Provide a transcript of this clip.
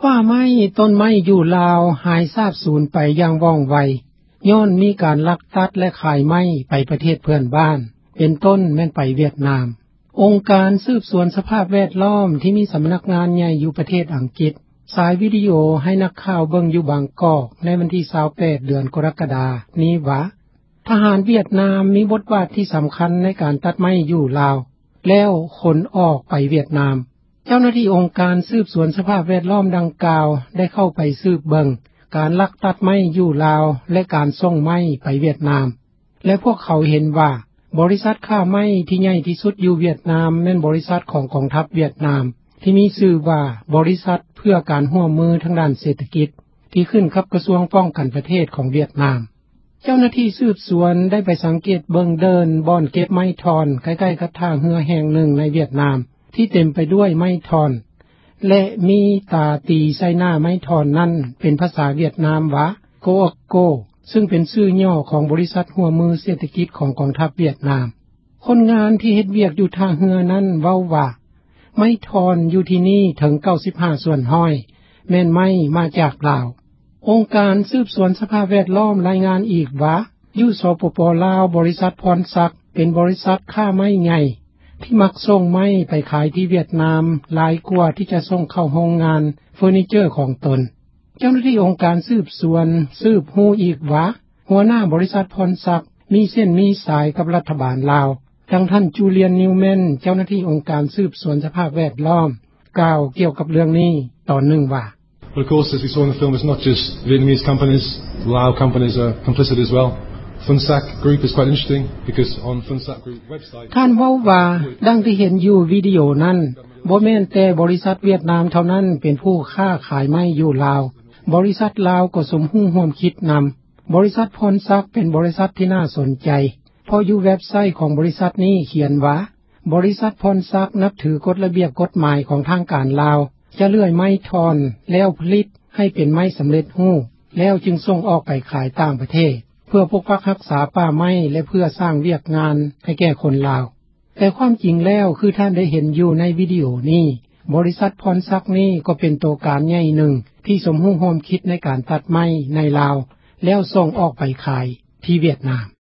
ປ່າໄມ້ ຕົ້ນໄມ້ຢູ່ລາວ ຫາຍສາບສູນໄປຢ່າງວ່ອງໄວ ຍ້ອນມີການລັກຕັດ ແລະຂາຍໄມ້ ໄປປະເທດເພື່ອນບ້ານ ເປັນຕົ້ນແມ່ນໄປຫວຽດນາມ. ອົງການສືບສວນສະພາບແວດລ້ອມ ທີ່ມີສຳນັກງານໃຫຍ່ຢູ່ປະເທດອັງກິດ ສາຍວິດີໂອໃຫ້ນັກຂ່າວເບິ່ງຢູ່ບາງກອກ ໃນວັນທີ 28 ເດືອນກໍລະກະດາ ນີ້ວ່າ ທະຫານຫວຽດນາມ ມີບົດບາດທີ່ສຳຄັນ ໃນການຕັດໄມ້ຢູ່ລາວ ແລ້ວຂົນອອກໄປຫວຽດນາມ. ເຈົ້າໜ້າທີ່ອົງການສືບສວນສະພາບແວດລ້ອມດັ່ງກ່າວ ໄດ້ເຂົ້າໄປສືບເບິ່ງ ການລັກຕັດໄມ້ຢູ່ລາວ ແລະການສົ່ງໄມ້ໄປຫວຽດນາມ ແລະພວກເຂົາເຫັນວ່າ ບໍລິສັດຄ້າໄມ້ ທີ່ໃຫຍ່ທີ່ສຸດຢູ່ຫວຽດນາມ ແມ່ນບໍລິສັດຂອງກອງທັບຫວຽດນາມ ທີ່ມີຊື່ວ່າ ບໍລິສັດເພື່ອການຮ່ວມມືທາງດ້ານເສດຖະກິດ ທີ່ຂຶ້ນກັບກະຊວງປ້ອງກັນປະເທດຂອງຫວຽດນາມ. ເຈົ້າໜ້າທີ່ສືບສວນ ໄດ້ໄປສັງເກດເບິ່ງເດີ່ນ ບ່ອນເກັບໄມ້ທ່ອນ ໃກ້ໆກັບທ່າເຮືອແຫ່ງໜຶ່ງໃນຫວຽດນາມ ທີ່ເຕັມໄປດ້ວຍໄມ້ທ່ອນ ແລະມີຕາຕີໃສ່ໜ້າໄມ້ທ່ອນນັ້ນ ເປັນພາສາຫວຽດນາມວ່າ ໂກອອກໂກ ຊຶ່ງເປັນຊື່ຫຍໍ້ຂອງບໍລິສັດຮ່ວມມືເສດຖະກິດ ຂອງກອງທັບຫວຽດນາມ. ຄົນງານທີ່ເຮັດວຽກຢູ່ທ່າເຮືອນັ້ນເວົ້າວ່າ ໄມ້ທ່ອນຢູ່ທີ່ນີ້ເຖິງ 95% ແມ່ນໄມ້ມາຈາກລາວ. ອົງການສືບສວນສະພາບແວດລ້ອມລາຍງານອີກວ່າ ຢູ່ ສປປ ລາວ ບໍລິສັດພອນສັກ ເປັນບໍລິສັດຄ້າໄມ້ໃຫຍ່ ທີ່ມັກສົ່ງໄມ້ໄປຂາຍທີ່ຫວຽດນາມ ຫຼາຍກວ່າທີ່ຈະສົ່ງເຂົ້າໂຮງງານເຟີນີເຈີຂອງຕົນ. ເຈົ້າໜ້າທີ່ອົງການສືບສວນ ສືບຮູ້ອີກວ່າ ຫົວໜ້າບໍລິສັດພອນສັກ ມີເສັ້ນມີສາຍກັບລັດຖະບານລາວ. ດັ່ງທ່ານ ຈູລຽນ ນິວແມນ ເຈົ້າໜ້າທີ່ອົງການສືບສວນສະພາບແວດລ້ອມ ກ່າວກ່ຽວກັບເລື່ອງນີ້ຕອນໜຶ່ງວ່າ But of course, as we saw in the film, it's not just Vietnamese companies. Lao companies are complicit as well. Phunsak Group is quite interesting because on Phunsak Group website ທ່ານເວົ້າວ່າ ດັ່ງທີ່ເຫັນຢູ່ວິດີໂອນັ້ນ ບໍ່ແມ່ນແຕ່ບໍລິສັດຫວຽດນາມເທົ່ານັ້ນ ເປັນຜູ້ຄ້າຂາຍໄມ້ຢູ່ລາວ. ບໍລິສັດລາວກໍສົມຮູ້ຮ່ວມຄິດນຳ. ບໍລິສັດພອນສັກ ເປັນບໍລິສັດທີ່ໜ້າສົນໃຈ ເພາະຢູ່ເວັບໄຊຂອງບໍລິສັດນີ້ຂຽນວ່າ ບໍລິສັດພອນສັກ ນັບຖືກົດລະບຽບກົດໝາຍຂອງທາງການລາວ ຈະເລື່ອຍໄມ້ທ່ອນ ແລ້ວຜະລິດໃຫ້ເປັນໄມ້ສຳເລັດຮູບ ແລ້ວຈຶ່ງສົ່ງອອກໄປຂາຍຕ່າງປະເທດ ເພື່ອປົກປັກຮັກສາປ່າໄມ້ ແລະເພື່ອສ້າງວຽກງານໃຫ້ແກ່ຄົນລາວ. ແຕ່ຄວາມຈິງແລ້ວ ຄືທ່ານໄດ້ເຫັນຢູ່ໃນວິດີໂອນີ້ ບໍລິສັດພອນສັກນີ້ ກໍເປັນໂຕການໃຫຍ່ໜຶ່ງ ທີ່ສົມຮູ້ຮ່ວມຄິດໃນການຕັດໄມ້ໃນລາວ ແລ້ວສົ່ງອອກໄປຂາຍທີ່ຫວຽດນາມ.